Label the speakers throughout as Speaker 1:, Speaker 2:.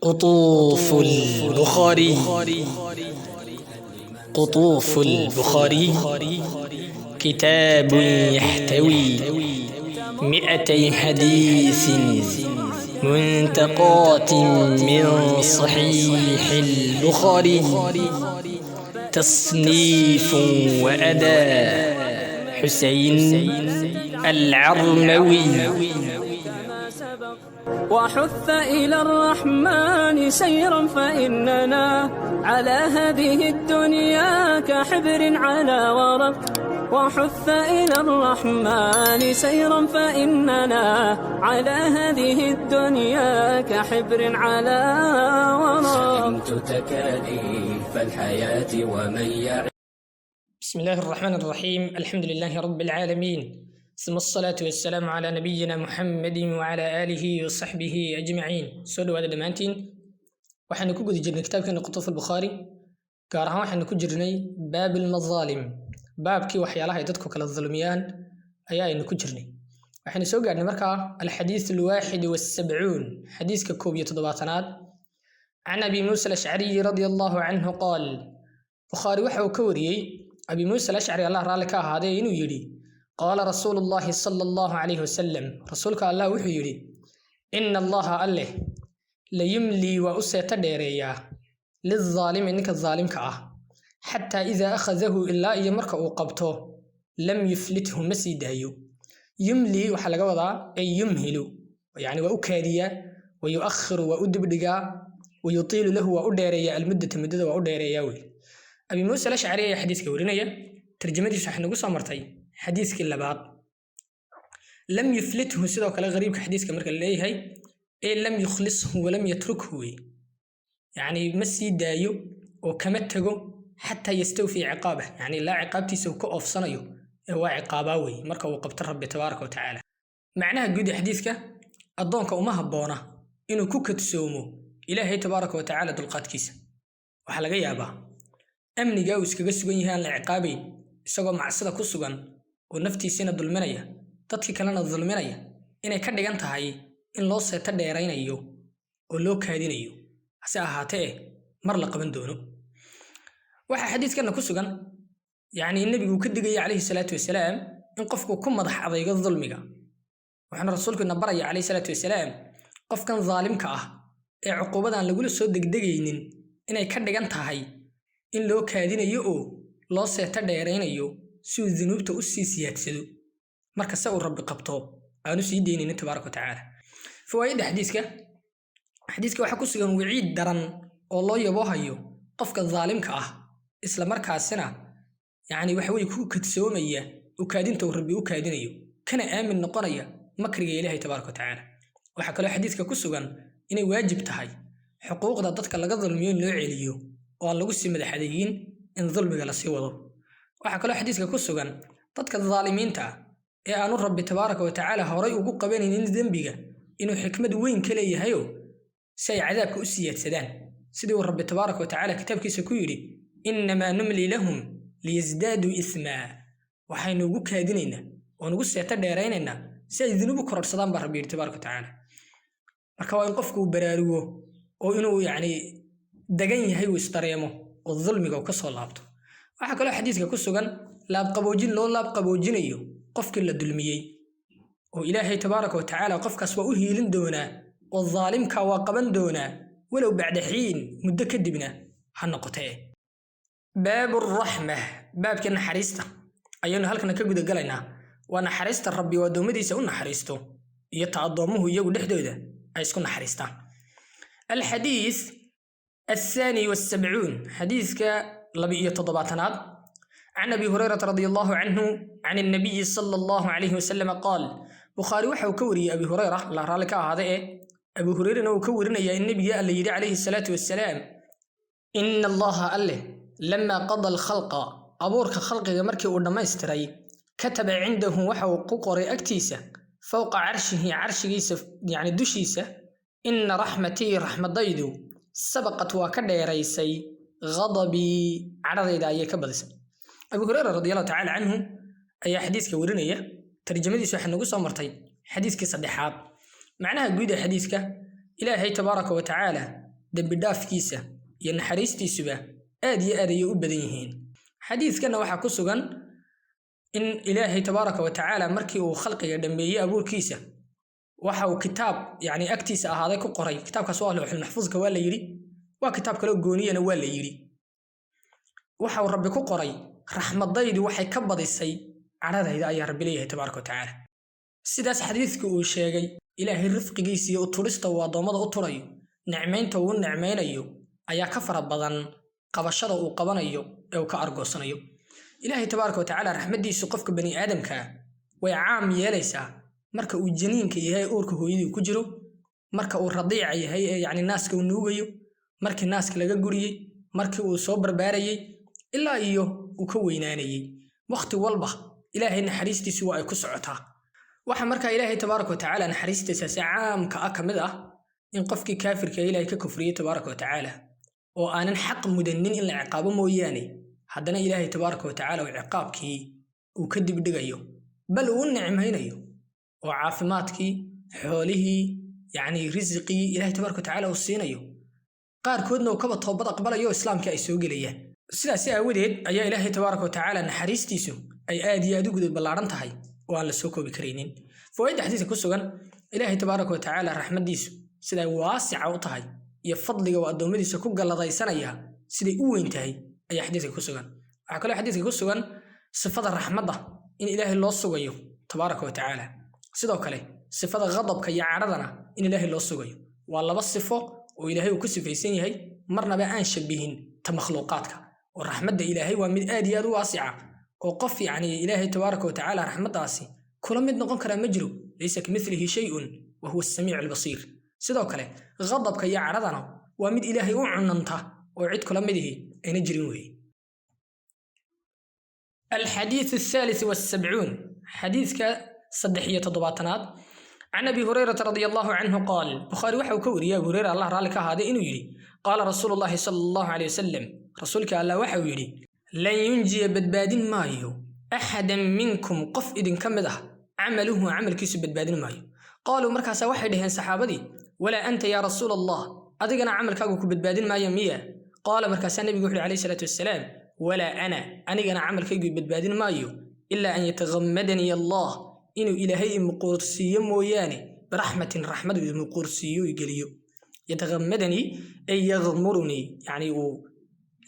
Speaker 1: قطوف البخاري. قطوف البخاري كتاب يحتوي 200 حديث منتقات من صحيح البخاري، تصنيف وأداء حسين العرموي.
Speaker 2: وحث إلى الرحمن سيرا فإننا على هذه الدنيا كحبر على ورق. وحث إلى الرحمن سيرا فإننا على هذه الدنيا كحبر على ورق.
Speaker 3: سئمت تكاليف الحياة ومن يعيش.
Speaker 1: بسم الله الرحمن الرحيم، الحمد لله رب العالمين، ثم الصلاة والسلام على نبينا محمد وعلى آله وصحبه أجمعين. Soo dhawaada dhammaantiin. Waxaanu ku guda jirnay kitaabkeena Qutuuf Albukhaari, gaar ahaan waxaanu ku jirnay baab almadaalim, baabkii waxyaalaha ay dadku kala dulmiyaan ayaa aynu ku jirnay. Waxaynu soo gaadhnay markaa الحديث 71, xadiiska 71aad. عن أبي موسى الأشعري رضي الله عنه قال، Bukhaari waxa uu ka wariyey Abi Muusa Alashcari, Allah raalli ka ahaadee, inuu yidhi: قال رسول الله صلى الله عليه وسلم, rasuulka Allah wuxuu yidhi: إن الله alleh ليملي, waa u seeto dheereeyaa, للظالم, ninka daalimka ah, حتى إذا أخذه, ilaa iyo marka uu qabto, لم يفلته, ma sii daayo. يملي waxaa laga wadaa ay يمهل, yani waa u kaadiyaa, ويؤخر, waa u dibdhigaa, ويطيل له, waa u dheereeyaa, المدة, muddada waa u dheereeyaa wey. Abi Muusa Alashcari ayaa xadiiska warinaya. Tarjamadiisu waxay nagu soo martay xadiiskii labaad. لم يفلته sidoo kale qariibka xadiiska marka la leeyahay ee لم يخلصه ولم يتركه wey, yacni ma sii daayo oo kama tago, حتى يستوفي عقابه, yacni ilaa ciqaabtiisa uu ka oofsanayo ee waa ciqaabaa wey marka uu qabto Rabbi tabaaraka wa tacaala. Macnaha guud ee xadiiska: addoonka uma habboona inuu ku kadsoomo Ilaahay tabaaraka wa tacaala dulqaadkiisa. Waxaa laga yaabaa amniga uu iskaga sugan yahay, aan la ciqaabayn, isagoo macsida ku sugan oo naftiisiina dulminaya, dadkii kalena dulminaya, inay ka dhigan tahay in loo seeto dheeraynayo oo loo kaadinayo, hase ahaatee mar la qaban doono. Waxaa xadiidkana ku sugan, yacni, in nebigu uu ka digaya calayhi salaatu wasalaam in qofku ku madax adaygo dulmiga. Waxaana rasuulku ina baraya calayhi salaatu wasalaam qofkan daalimka ah ee cuquubadan lagula soo degdegaynin inay ka dhigan tahay in loo kaadinayo oo loo seeto dheeraynayo si uu dunuubta u sii siyaadsado, marka se uu Rabbi qabto aanu sii daynaynin tabaaraka wa tacaala. Fawaa'idda xadiiska: xadiiska waxaa ku sugan waciid daran oo loo yaboohayo qofka daalimka ah, isla markaasina yacni waxa weye ku kadsoomaya u kaadinta uu Rabbi u kaadinayo, kana aamin noqonaya makriga Ilaahay tabaaraka wa tacaala. Waxaa kaloo xadiiska ku sugan inay waajib tahay xuquuqda dadka laga dulmiyo in loo celiyo oo aan lagu sii madax adeegin in dulmiga lasii wado. Waxaa kaloo xadiiska ku sugan dadka daalimiinta ah ee aanu Rabbi tabaaraka wa tacaala horay ugu qabanaynin dembiga inuu xikmad weyn ka leeyahayo, si ay cadaabka u siyaadsadaan, sidii uu Rabbi tabaaraka wa tacaala kitaabkiisa ku yidhi: إنما نملي لهم ليزدادوا إثما. Waxaynu ugu kaadinaynaa oon ugu seeto dheeraynaynaa si ay dunuub u kororsadaan, baa Rabbi yidhi tabaaraka wa tacaala. Marka waa in qofku uu baraarugo oo inuu yacni dagan yahay uu isdareemo oo dulmiga uu ka soo laabto. Waxaa kaloo xadiiska ku sugan laabqaboojin loo laabqaboojinayo qofkii la dulmiyey, oo Ilaahay tabaaraka wa tacaala qofkaas waa u hiilin doonaa oo daalimka waa qaban doonaa, ولو بعد حين, muddo kadibna ha noqotee. باب الرحمة, baabkii naxariista ayaynu halkana ka guda galaynaa. Waa naxariista Rabbi oo addoommadiisa u naxariisto iyo ta addoommuhu iyagu dhexdooda ay isku naxariistaan. الحديث 72, xadiiska 72aad. عن أبي هريرة رضي الله عنه عن النبي صلى الله عليه وسلم قال، Bukhaari waxa uu ka wariyey Abi Hurayra, Allah raalli ka ahaada ee Abi Hurayrana uu ka warinaya, in nabiga alla yidhi calayhi salaatu wasalaam: إن الله alleh لما قضى الخلق, abuurka khalqiga markii uu dhammaystiray, كتب عنده, waxa uu ku qoray agtiisa, فوق عرشه, carshigiisa yani dushiisa, إن رحمتي, raxmadaydu, سبقت, waa ka dheeraysay, غضبي, cadhadayda ayay ka badisay. Abu Hureyra radi Allahu tacala canhu ayaa xadiiska warinaya. Tarjamadiisu waxay nagu soo martay xadiiskii saddexaad. Macnaha guud ee xadiiska: Ilaahay tabaaraka wa tacaala Dembi dhaafkiisa iyo naxariistiisuba aad iyo aad ayay u badan yihiin. Xadiidkanna waxaa ku sugan in Ilaahay tabaaraka wa tacaala markii uu khalqiga dhammeeyey abuurkiisa, waxa uu kitaab yani agtiisa ahaaday ku qoray. Kitaabkaas waa lawxul maxfuudka waa la yidhi, waa kitaab kaloo gooniyana waa la yidhi. Waxa uu Rabbi ku qoray: "Raxmadaydu waxay ka badisay cadhadayda," ayaa Rabbi leeyahay tabaaraka wa tacaala. Sidaas xadiidku uu sheegay, Ilaahay rifqigiisa iyo u turista uu addoommada u turayo, nicmaynta uu nicmaynayo, ayaa ka fara badan qabashada uu qabanayo ee uu ka argoosanayo. Ilaahay tabaaraka wa tacaala raxmaddiisu qofka bani aadamka ah way caam yeelaysaa marka uu janiinka yahay, uurka hooyadii ku jiro, marka uu radiica yahay ee yacni naaska uu nuugayo, markii naaska laga guriyey, markii uu soo barbaarayey, ilaa iyo uu ka weynaanayey. Wakhti walba Ilaahay naxariistiisu waa ay ku socotaa. Waxa markaa Ilaahay tabaaraka wa tacaala naxariistiisaasi caamka ah ka mid ah in qofkii kaafirka Ilaahay ka kufriyey tabaaraka wa tacaala oo aanan xaq mudanin in la ciqaabo mooyaane, haddana Ilaahay tabaaraka wa tacaala uu ciqaabkii uu ka dibdhigayo, bal uu u nicmaynayo, oo caafimaadkii, xoolihii, yacni risiqii Ilaahay tabaaraka wa tacaala uu siinayo, qaarkoodna uu kaba toobad aqbalayo oo Islaamkii ay soo gelayaan. Sidaasi aawadeed ayaa Ilaahay tabaaraka wa tacaala naxariistiisu ay aad iyo aad u gudub ballaaran tahay oo aan la soo koobi karaynin. Fawaa'idda xadiiska ku sugan: Ilaahay tabaaraka wa tacaala raxmaddiisu siday waasica u tahay iyo fadliga uu addoommadiisa ku galladaysanaya siday u weyn tahay ayaa xadiiska ku sugan. Waxaa kaloo xadiiska ku sugan sifada raxmadda in Ilaahay loo sugayo tabaaraka wa tacaala, sidoo kale sifada ghadabka iyo cadhadana in Ilaahay loo sugayo. Waa laba sifo oo Ilaahay uu ku sifaysan yahay, marnaba aan shabihin ta makhluuqaadka, oo raxmadda Ilaahay waa mid aad iyo aad u waasica, oo qof yacni Ilaahay tabaaraka wa tacaala raxmaddaasi kula mid noqon karaa ma jiro. ليس كمثله شيء وهو السميع البصير. Sidoo kale ghadabka iyo cadhadana waa mid Ilaahay u cunanta oo cid kula midihi ayna jirin weeye. الحديث الثالث والسبعون، xadiiska 73aad: عن أبي هريرة رضي الله عنه قال، Bukhaari waxa uu ka wariyey Abu Hureyra, Allah raalli ka ahaaday, inuu yidhi: قال رسول الله صلى الله عليه وسلم، rasuulka Allah waxa uu yidhi: لن ينجي, badbaadin maayo, أحدا منكم, qof idinka mid ah, عمله, camalkiisu badbaadin maayo. قالوا, markaasaa waxay dhaheen saxaabadii: ولا أنت يا رسول الله, adigana camalkaagu ku badbaadin maayo miya? قال, markaasaa nebigu wuxu uhi عليه الصلاة والسلام: ولا أنا, anigana camalkaygu badbaadin maayo, إلا أن يتغمدني الله, inuu Ilaahay imuquursiiyo mooyaane, برحمة, raxmadu imuquursiiyo, igeliyo. يتغمدني أي يغمرني, yani uu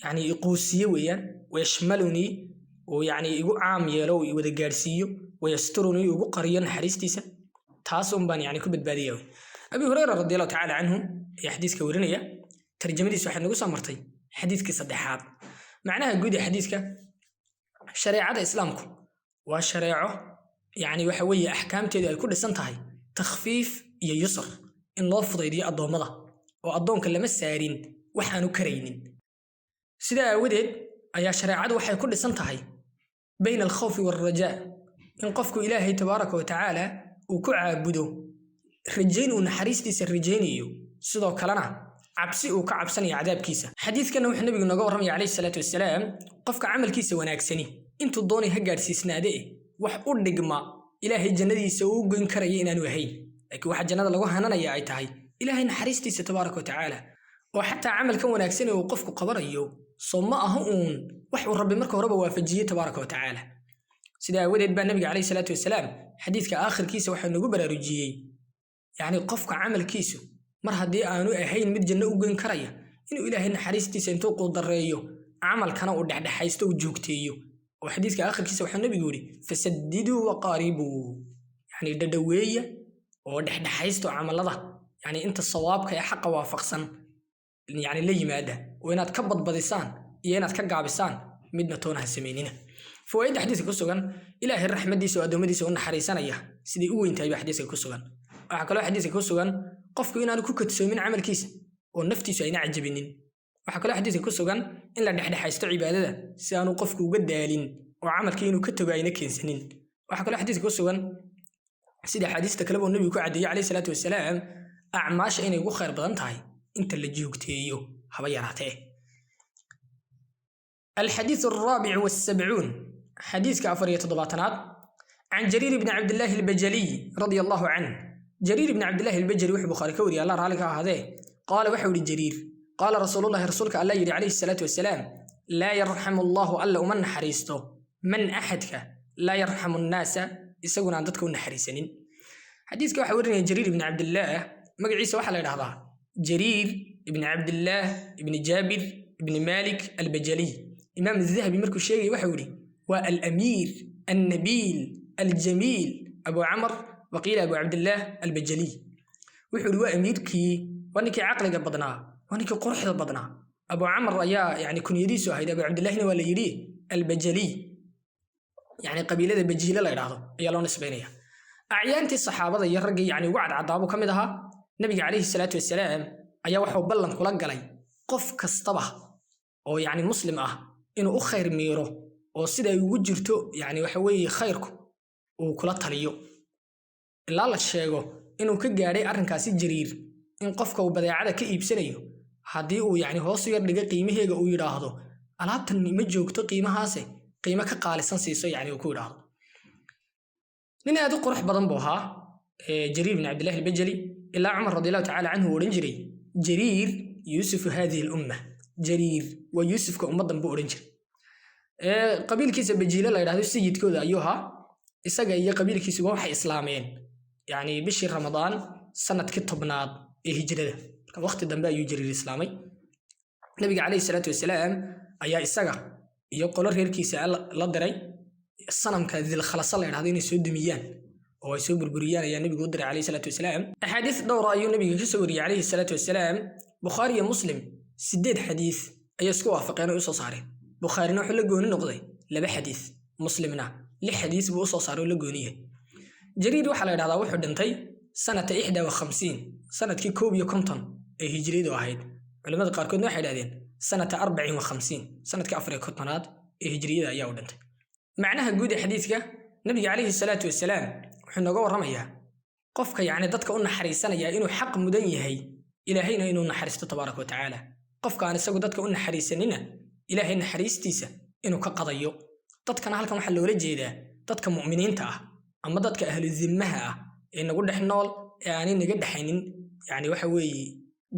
Speaker 1: yani iquusiyo weeyaan, ويشملني, uu yani igu caam yeelo, uu iwada gaadhsiiyo, ويسترني, igu qariyo naxariistiisa. Taas un baan yani ku badbaadaya. Abi Hureyra رضي الله تعالى عنه ayaa xadiiska warinaya. Tarjamadiisu waxay nagu soo martay xadiiskii saddexaad. Macnaha guud ee xadiiska: shareecada Islaamku waa shareeco yacni waxa weeye axkaamteedu ay ku dhisan tahay takhfiif iyo yusr, in loo fudaydiyo addoommada, oo addoonka lama saarin wax aanu karaynin. Sidaa aawadeed ayaa shareecadu waxay ku dhisan tahay بين الخوف والرجاء, in qofku Ilaahay tabaaraka wa tacaala uu ku caabudo rajayn uu naxariistiisa rajaynayo, sidoo kalena cabsi uu ka cabsanayo cadaabkiisa. Xadiidkanna wuxuu nabigu nooga warramaya عليه الصلاة والسلام qofka camalkiisa wanaagsani intuu doonay ha gaadhsiisnaade, wax u dhigma Ilaahay jannadiisa uu u goyn karaya inaanu ahayn, laakiin waxa jannada lagu hananaya ay tahay Ilaahay naxariistiisa tabaaraka wa tacaala, oo xataa camalkan wanaagsan ee uu qofku qabanayo soo ma aha uun wax uu Rabbi marka horeba waafajiyey tabaaraka wa tacaala. Sidaa aawadeed baa nabiga عليه الصلاة والسلام xadiidka aakhirkiisa waxaa nagu baraarujiyey, yacni qofka camalkiisu mar haddii aanu ahayn mid janno u goyn karaya, inuu Ilaahay naxariistiisa intuu quudareeyo camalkana uu dhexdhexaysto, uu joogteeyo. Oo xadiiska aakhirkiisa waxaa nabigu yidhi: فسددوا وقاربوا, yani dhadhaweeya oo dhexdhexaysto camalada, yani inta sawaabka ee xaqa waafaqsan yani la yimaada, oo inaad ka badbadisaan iyo inaad ka gaabisaan midna toona ha samaynina. Fawaa'idda xadiiska ku sugan: Ilaahay raxmadiisa oo addoommadiisa u naxariisanaya siday u weyn tahay baa xadiiska ku sugan. Waxaa kaloo xadiiska ku sugan qofku inaanu ku kadsoomin camalkiisa oo naftiisu ayna cajabinin. Waxaa kaloo xadiiska ku sugan in la dhexdhexaysto cibaadada si aanu qofku uga daalin oo camalkii inuu ka tago ayna keensanin. Waxaa kaloo xadiiska ku sugan, sida axaadiista kaleba uu nebigu ku caddeeyey عليه الصلاة والسلام, acmaasha inay ugu khayr badan tahay inta la joogteeyo, haba yaraatee. الحديث الرابع والسبعون، xadiiska 74aad: عن جرير بن عبد الله البجلي رضي الله عنه، Jariir ibn Cabdillahi Albajali wuxuu Bukhaari ka wariyay, Allah raalli ka ahaadee, قال, waxau yihi Jariir: Qaala rasuulullahi, rasuulka Alla yidhi calayhi salaatu wasalaam: "Laa yarxamu Allahu, Alla uma naxariisto, man axadka laa yarxamu annaasa, isaguna aan dadka u naxariisanin." Xadiiska waxaa warinaya Jariir ibni Cabdillaah. Magaciisa waxaa la idhahdaa Jariir ibni Cabdillaah ibni Jaabir ibni Malik Albajaliy. Imaam Dahabi markuu sheegaya waxau yidhi: "Waa alamiir annabiil aljamiil Abu Camar, waqiila Abu Cabdillaah Albajaliy." Wuxuu yidhi: waa amiirkii, waa ninkii caqliga badnaa, waa ninkii quruxda badnaa. Abu Camar ayaa yani kunyadiisu ahayd, Abu Cabdillahina waa la yidhi. Albajaliy, yani qabiilada Bajiile la idhaahdo ayaa loo nisbaynaya. Acyaantii saxaabada iyo raggii yani ugu cadcadaabuu ka mid ahaa. Nabiga calayhi salaatu wasalaam ayaa waxuu ballan kula galay qof kastaba oo yani muslim ah inuu u khayr miiro oo sida ay ugu jirto yani waxa weeye khayrku uu kula taliyo, ilaa la sheego inuu ka gaadhay arrinkaasi Jariir in qofka uu badeecada ka iibsanayo haddii uu yani hoos u yar dhiga qiimaheega, uu yidhaahdo: "Alaabtan ma joogto qiimahaase, qiimo ka qaalisan siiso," yani uu ku yidhaahdo. Nin aad u qurux badan buu ahaa Jariir bin Cabdillahi Albajali, ilaa Cumar radi Allahu tacala canhu uu odhan jiray: "Jariir yuusufu hadihi lumma." Jariir waa Yuusufka ummaddan buu odhan jiray. Qabiilkiisa Bajiile la yidhahdo sayidkooda ayuu ahaa. Isaga iyo qabiilkiisuba waxay islaameen yani bishii Ramadaan sanadkii 10aad ee hijrada. Marka waqti dambe ayuu Jariir islaamay. Nabiga calayhi salaatu wasalaam ayaa isaga iyo qolo reerkiisa la diray sanamka Dilkhalasa la yidhahdo inay soo dumiyaan oo ay soo burburiyaan ayaa nabigu u diray calayhi salaatu wasalaam. Axaadiis dhowra ayuu nabiga ka soo wariyey calayhi salaatu wasalaam. Bukhaari iyo Muslim 8 xadiis ayay isku waafaqeen oo u soo saareen. Bukhaarina wuxuu la gooni noqday laba xadiis, Muslimna lix xadiis buu usoo saaray oo la gooniyahay. Jariir waxaa la yidhahdaa wuxuu dhintay sanata 51, sanadkii 51 ee hijriyadu ahayd. Culimada qaarkoodna waxay idhahdeen sanata 54, sanadkii 54aad ee hijriyada ayaa u dhintay. Macnaha guud ee xadiiska, nabiga calayhi salaatu wasalaam wuxuu nooga warramayaa qofka yacni dadka u naxariisanaya inuu xaq mudan yahay Ilaahayna inuu naxariisto tabaaraka wa tacaala. Qofka aan isagu dadka u naxariisanina, Ilaahay naxariistiisa inuu ka qadayo. Dadkana halkan waxaa loola jeedaa dadka mu'miniinta ah ama dadka ahlu zimmaha ah ee nagu dhex nool ee aanay naga dhexaynin, yani waxa weeye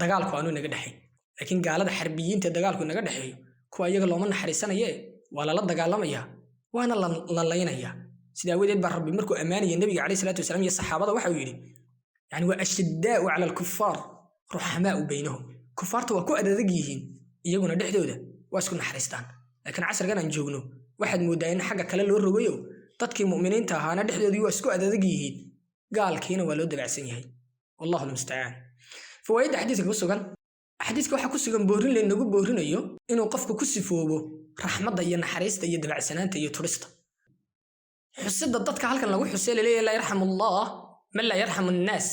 Speaker 1: dagaalku aanu naga dhexayn. Laakiin gaalada xarbiyiinta ee dagaalku naga dhexeeyo, kuwa iyaga looma naxariisanaye, waa lala dagaalamayaa, waana la laynayaa. Sida aawadeed baa Rabbi markuu ammaanaya nebiga calayhi salaatu wasalaam iyo saxaabada waxa uu yidhi yani: "Waa ashiddaa'u cala alkufaar, ruxamaa'u baynahum." Kufaarta waa ku adadag yihiin, iyaguna dhexdooda waa isku naxariistaan. Laakiin casrigan aan joogno waxaad mooddaa in xagga kale loo rogayo. Dadkii mu'miniinta ahaana dhexdoodii waa isku adadag yihiin, gaalkiina waa loo dabacsan yahay. Wallahu almustacaan. Fawaa'idda xadiiska ku sugan: xadiiska waxaa ku sugan boorin laynagu boorinayo inuu qofku ku sifoobo raxmadda iyo naxariista iyo dabacsanaanta iyo turista. Xusida dadka halkan lagu xusay laleeyahay "laa yarxamu Allah man laa yarxamu annaas",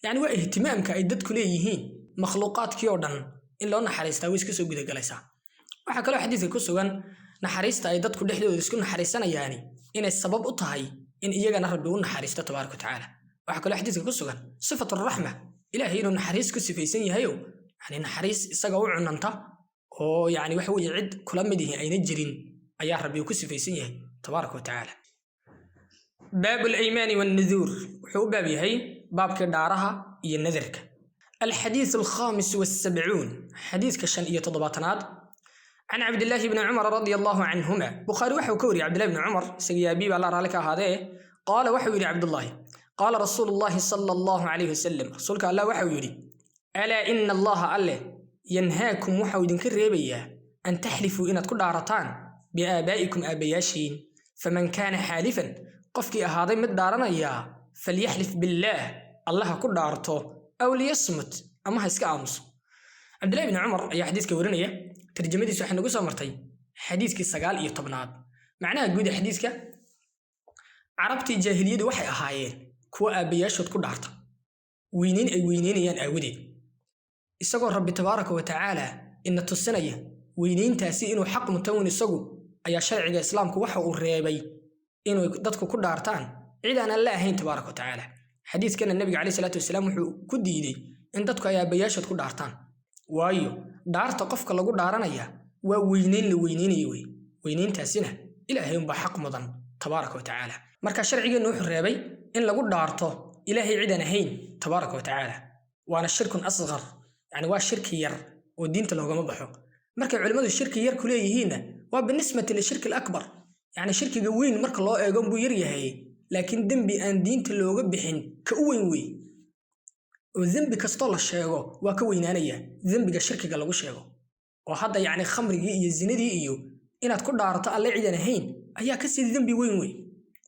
Speaker 1: yani waa ihtimaamka ay dadku leeyihiin. Makhluuqaadkii oo dhan in loo naxariistaa way iska soo gudagalaysaa. Waxaa kaloo xadiiska ku sugan naxariista ay dadku dhexdooda isku naxariisanayaani inay sabab u tahay in iyagana Rabbi u naxariisto tabaaraka wa tacaala. Waxaa kaloo xadiiska ku sugan sifatu raxma, Ilaahay inuu naxariis ku sifaysan yahayo, yani naxariis isaga u cunanta oo yani waxa weeye cid kula mid yihi ayna jirin ayaa Rabbi ku sifaysan yahay tabaaraka wa tacaala. Baabu alaymaani wannuduur, wuxuu u baab yahay baabkii dhaaraha iyo nadarka. الحديث 75، xadiiska 75aad: عن عبد الله بن عمر رضي الله عنهما. بخاري waxau ka wariyay Cabdillahi bni Cumar, isaga aabii baa la raali ka ahaadee. قال, waxau yidhi Cabdullaahi: قال رسول الله صلى الله عليه وسلم, rasuulka Allah waxau yidhi: "ألا إن الله, Alle, ينهاكم, waxau idinka reebayaa, أن تحلفوا, inaad ku dhaarataan, بآبائكم, aabbayaashiin. فمن كان حالفا, qofkii ahaaday mid dhaaranayaa, فليحلف بالله, Allaha ku dhaarto, أو ليصمت, ama ha iska aamuso." Cabdillahi bni Cumar ayaa xadiiska warinaya. Tarjamadiisu waxay nagu soo martay xadiiskii 19aad. Macnaha guud ee xadiiska: carabtii jaahiliyadu waxay ahaayeen kuwo aabbayaashood ku dhaarta weyneyn ay weyneynayaan aawadeed. Isagoo Rabbi tabaaraka wa tacaala ina tusinaya weyneyntaasi inuu xaq mutawin isagu, ayaa sharciga Islaamku waxa uu reebay inay dadku ku dhaartaan cid aan Alle ahayn tabaaraka wa tacaala. Xadiiskana nabiga caleyhi salaatu wasalaam wuxuu ku diiday in dadku ay aabbayaashood ku dhaartaan, waayo dhaarta qofka lagu dhaaranaya waa weyneyn la weyneynayo wey. Weyneyntaasina Ilaahay unbaa xaq mudan tabaaraka wa tacaala. Marka sharcigeennu wuxuu reebay in lagu dhaarto Ilaahay cidaan ahayn tabaaraka wa tacaala, waana shirkun asqar, yani waa shirki yar. Oo diinta loogama baxo. Markay culimmadu shirki yar ku leeyihiinna, waa binisbati lishirki alakbar, yacni shirkiga weyn marka loo eego buu yar yahay, laakiin dembi aan diinta looga bixin ka u weyn wey. Oo dembi kastoo la sheego waa ka weynaanaya dembiga shirkiga lagu sheego. Oo hadda yacni khamrigii iyo zinadii iyo inaad ku dhaarato Alle cidan ahayn ayaa kasii dembi weyn wey.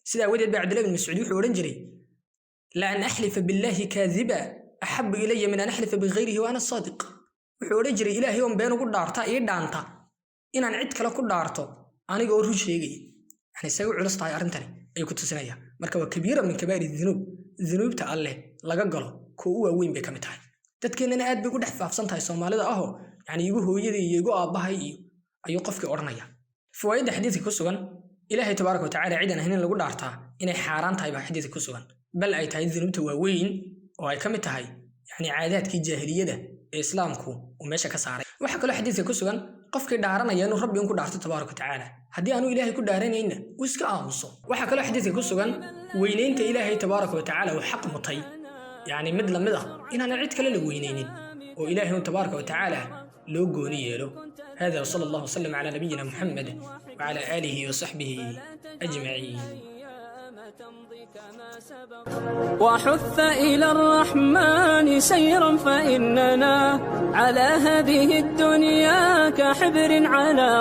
Speaker 1: Sidaa awadeed baa Cabdillahi bin Mascuud wuxuu odhan jiray: "La an axlifa billaahi kaadiba axabu ilaya min an axlifa bigayrihi wa ana saadiq." Wuxuu odhan jiray: "Ilaahay oon been ugu dhaarta ii dhaanta inaan cid kale ku dhaarto anigoo run sheegaya." Yani isaga u culus tahay arrintani ayuu ku tusinaya. Marka waa kabiira min kabaa'ir dunuub, dunuubta Alleh laga galo kuwa u waaweyn bay ka mid tahay. Dadkeennana aad bay ugu dhex faafsan tahay Soomaalida ahoo, yani igu hooyadii iyo igu aabbahay iyo ayuu qofkii odhanaya. Fawaa'idda xadiidka ku sugan: Ilaahay tabaaraka watacaala cidan ahayn in lagu dhaartaa inay xaaraan tahay baa xadiidka ku sugan, bal ay tahay dunuubta waaweyn oo ay ka mid tahay yani caadaadkii jaahiliyada ee Islaamku uu meesha ka saaray. Waxaa kaloo xadiidka ku sugan qofkii dhaaranaya inuu Rabbi un ku dhaarto tabaaraka watacaala, haddii aanu Ilaahay ku dhaaranayna uu iska aamuso. Waxaa kaloo xadiidka ku sugan weynaynta Ilaahay tabaaraka watacaala uu xaq mutay, yacni mid lamid ah inaanan cid kale la weynaynin oo Ilaahay un tabaaraka watacaala loo gooni yeelo. هذا وصلى الله وسلم على نبينا محمد وعلى آله وصحبه أجمعين.
Speaker 2: وحث إلى الرحمن سيرا فإننا على هذه الدنيا كحبر على